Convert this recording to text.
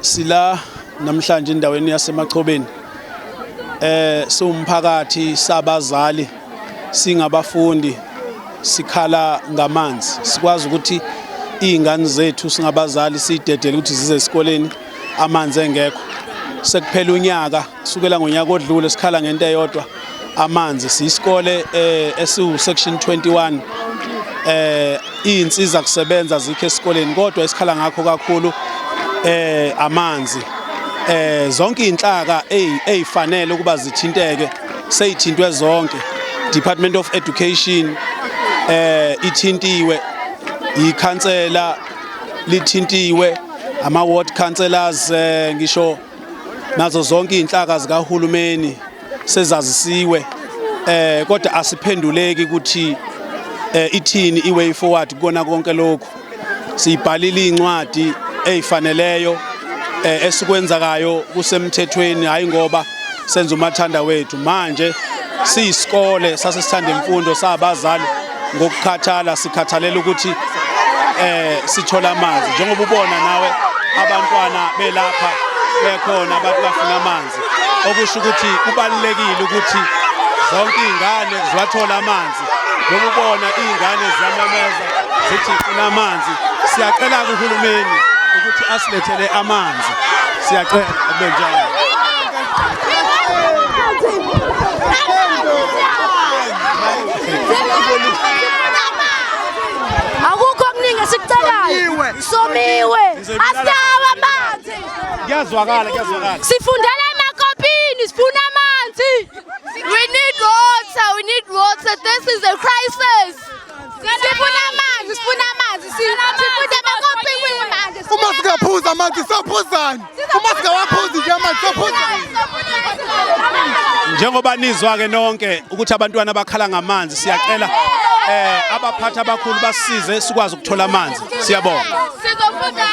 Sila namhlanje endaweni yaseMachobeni. Siwumphakathi, sabazali, singabafundi, sikhala ngamanzi. Sikwazi ukuthi izingane zethu singabazali siyidedele ukuthi zize esikoleni amanzi engekho. Sekuphela unyaka, kusukela ngonyaka odlule sikhala ngento eyodwa, amanzi. Siyisikole esiwu section 21, izinsiza kusebenza zikho esikoleni, kodwa esikhala ngakho kakhulu amanzi. Zonke inhlaka ezifanele ukuba zithinteke seyithintwe zonke. Department of Education ithintiwe, ikhansela lithintiwe, ama ward councillors, ngisho nazo zonke inhlaka zikahulumeni sezazisiwe, kodwa asiphenduleki ukuthi ithini i-way forward kukona konke lokhu. Siyibhalile incwadi ezifaneleyo, esikwenzakayo kusemthethweni, hayi ngoba senza umathanda wethu. Manje siyisikole sasesithanda imfundo, sabazali ngokukhathala sikhathalela ukuthi sithola amanzi. Njengoba ubona nawe, abantwana belapha bekhona, abantu bafuna amanzi, okusho ukuthi kubalulekile ukuthi zonke izingane ziwathola amanzi. Njengoba ubona izingane ziyamemeza zithi ifuna amanzi, siyacela kuhulumeni ukuthi asilethele amanzi. Siyacela kube njalo. Akukho okuningi esikucelayo. Somiwe, asinawo amanzi. Kuyazwakala, kuyazwakala. Sifundela emakopini, sifuna amanzi. We need water, we need water. This is a crisis. Sifuna amanzi, sifuna amanzi. Sifunda emakopini manje. Uma singaphuza amanzi sophuzani? Uma singawaphuzi nje amanzi sophuzani? Njengoba nizwa ke nonke ukuthi abantwana bakhala ngamanzi, siyacela abaphathi abakhulu basisize sikwazi ukuthola amanzi. Siyabonga. Sizofunda.